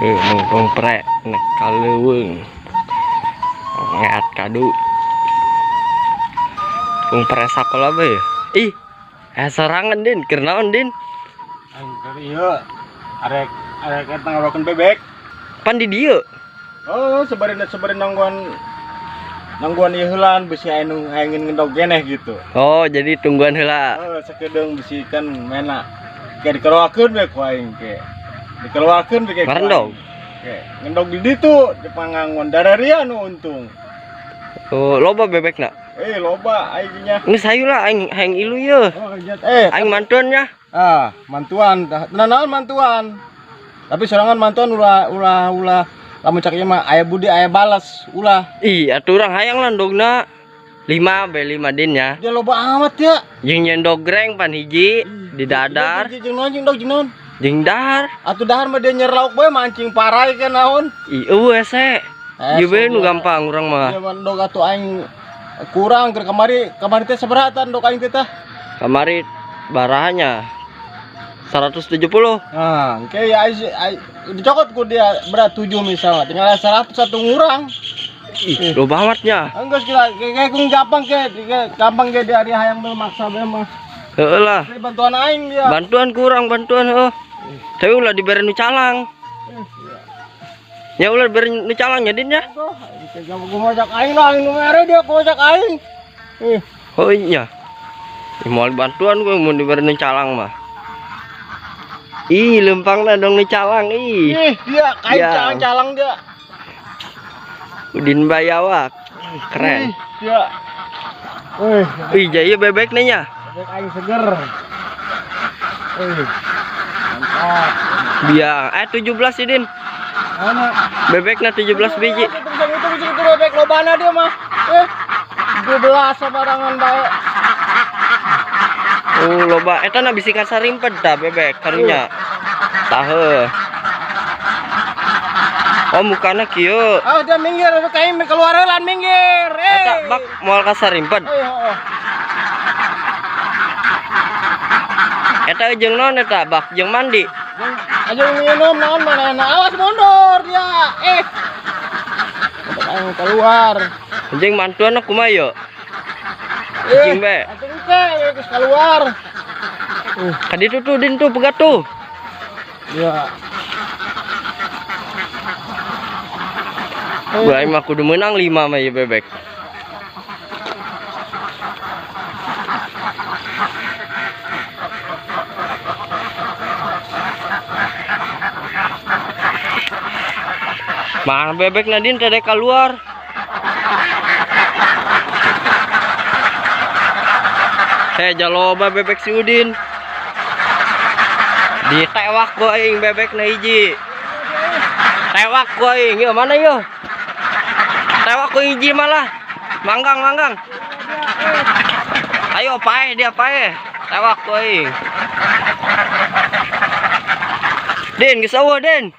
Nongkrong prek nek kaleuweung. Ngeat kadu. Kung pre sakola bae. Ih, sorangan Din, keur naon Din? Aing keur ieu arek arek eta ngawakeun bebek. Pan di dieu. Oh, sebarina sebarina nangguan nangguan ieu heulaan bisi aya nu hayang ngendog geneh gitu. Oh, jadi tungguan heula. Oh, sakedeung bisi kan mena. Kayak dikeluarkeun we ku aing ke. Dikeluarkeun we ke. Ngarendog. Ke, ngendog di ditu di pangangon dararia nu untung. Oh, loba bebekna. Eh, loba aing nya. Geus hayu lah aing hayang ilu ye. Oh, iya. Eh, Aing mantuan nya. ah, mantuan. Tah, naon mantuan. Tapi sorangan mantuan ulah ulah ulah lamun cak ieu mah aya budi aya balas ulah. Ih, atuh urang hayang lah ndogna. 5 be 5 Din ya. Dia loba amat ya. Jeung nyendog greng pan hiji di dadar, Jeung naon jeung dog jeung naon. jeung dahar. Atuh dahar mah dia nyer lauk bae mancing parai ke naon. Ih, eueuh hese. Eh, Ieu bae nu dia- gampang urang mah. Dia mah ndog atuh aing kurang keur kamari kamari teh saberatan ndog aing teh tah. Kamari barahanya 170. Nah, oke ya aing dicokot ku dia berat 7 misalnya, tinggal 100 satu ngurang. Ih, loba amatnya. Enggak kira kayak kung gampang ke, gampang ke dia dia hayang memaksa bae mah. Heeh lah. Ini bantuan aing dia. Bantuan kurang bantuan heuh. Tapi ulah dibere nu calang. Ya ulah dibere nu calang ya Din ya. Tuh, kayak gua ngajak aing lah, aing nu mere dia gua ngajak aing. Ih, Oh iya. Ih, moal bantuan gua mun dibere nu calang mah. Ih, lempangna dong nu calang ih. ih dia kain Ya. calang-calang dia. Udin Bayawak. Keren. Ih, dia. Wih, Wih, jaya bebek nih ya. bebek aing seger. Wih. Mantap. Biang. 17 sih, Din. Mana? Bebeknya 17 biji. Itu bisa itu bisa itu bebek lobana dia mah. Eh, 12 sabarangan bae. Oh, loba. Eta na bisi kasarimped tah bebek karunya. Tah heuh. Oh, mukana kieu. Ah, dia minggir, aduh kain keluar heula minggir. Eh. Eta bak moal kasarimped. Eh, oh. Eta jeung naon eta bak jeung mandi. Aja minum naon mana awas mundur dia. Eh. Bebek aing keluar. Jeung mantuan kumaha ye? Anjing bae. Anjing teh geus keluar. Ka ditu tuh Din tuh pegat tuh. Ya. Gua aing mah kudu menang 5 mah ieu bebek. Mana bebek Nadine tadi keluar. Jaloba bebek si Udin. Ditewak gua aing bebek na hiji. Tewak gua aing. Yo mana yo? Tewak gua hiji malah. Manggang manggang. Ayo paeh dia paeh. Tewak gua aing. Din geus eueuh Din.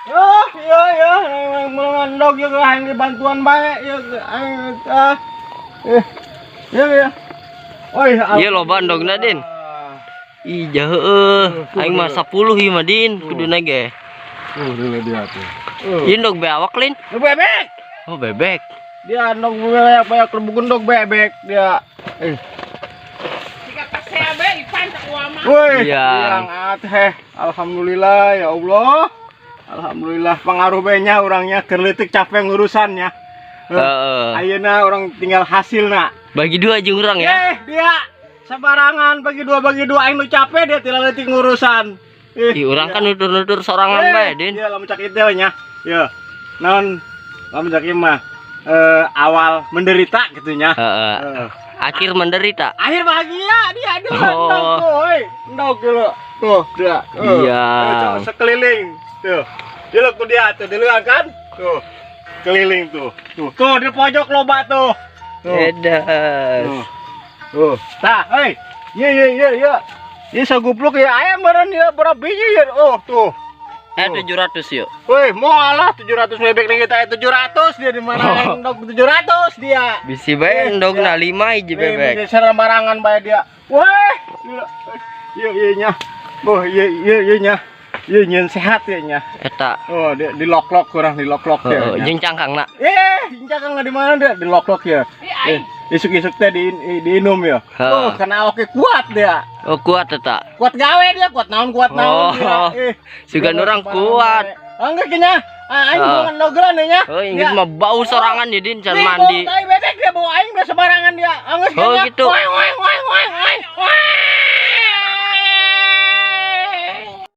Ya, ya, ya, mulai ndog ya aing dibantuan bae ya aing ah. Eh. Ya, ya. Oi, Ieu loba ndogna Din. Ih, jauh. Aing mah 10 ieu mah Din, kuduna ge. Tuh, dulu dia tuh. Ieu ndog bewak Lin. Ndog bebek. Oh, bebek. Dia ndog bebek, banyak rebuk ndog bebek dia. Eh. Wih, Iya. yang ateh. Alhamdulillah ya Allah. Alhamdulillah pengaruh banyak orangnya kerletik capek ngurusannya. Heeh. Ayeuna orang tinggal hasilna. Bagi dua jeung urang ya. Eh, dia sembarangan bagi dua aing nu capek dia tinggal letik ngurusan. Ih, urang kan nutur-nutur sorangan bae, Din. Iya, lamun cak itu nya. Ya. Naon lamun cak ieu mah awal menderita gitu nya. Heeh. Akhir menderita. Akhir bahagia dia dia Oh. ndog tuh, oi. Ndog dulu. Tuh, dia. Iya. Tuh, sekeliling. Tuh. Dia ku dia tuh, diluan kan? Tuh. Keliling tuh. Tuh, tuh di pojok loba tuh. Tuh. Edas. Tuh. Tuh. Tah, hei. Ye ye ye ye. Ini sagupluk ya ayam meureun ya berapa biji ya? Oh, tuh. 700 yuk. Woi, mau alah 700 bebek nih kita 700 dia di mana Oh. endog 700 dia. Bisi bae endogna 5 hiji bebek. Nih, sembarangan bae dia. Woi, gila. Iya iya nya. Oh, iya nya. Iya, nyeun sehat ya nya. Eta. Oh, di lok-lok, kurang di lok-lok ya. Heeh, jeung cangkangna. Eh, cangkang di mana dia? Di lok-lok ya. Eh, isuk-isuk teh di diinum ya. Heeh. Oh, karena oke kuat dia. Oh, kuat eta. Kuat gawe dia, kuat naon Oh. dia. Eh, Sugan dia orang sembarangan kuat. bae. Ah, enggak kayaknya. Ah, aing bukan dogelan nya. Oh, inggris mah bau sorangan ya, Din, can Nih, mandi. bau tai bebek dia, bau aing udah sembarangan dia. Anggeus Oh, kayaknya. gitu. Wah, wah, wah, wah, wah, wah.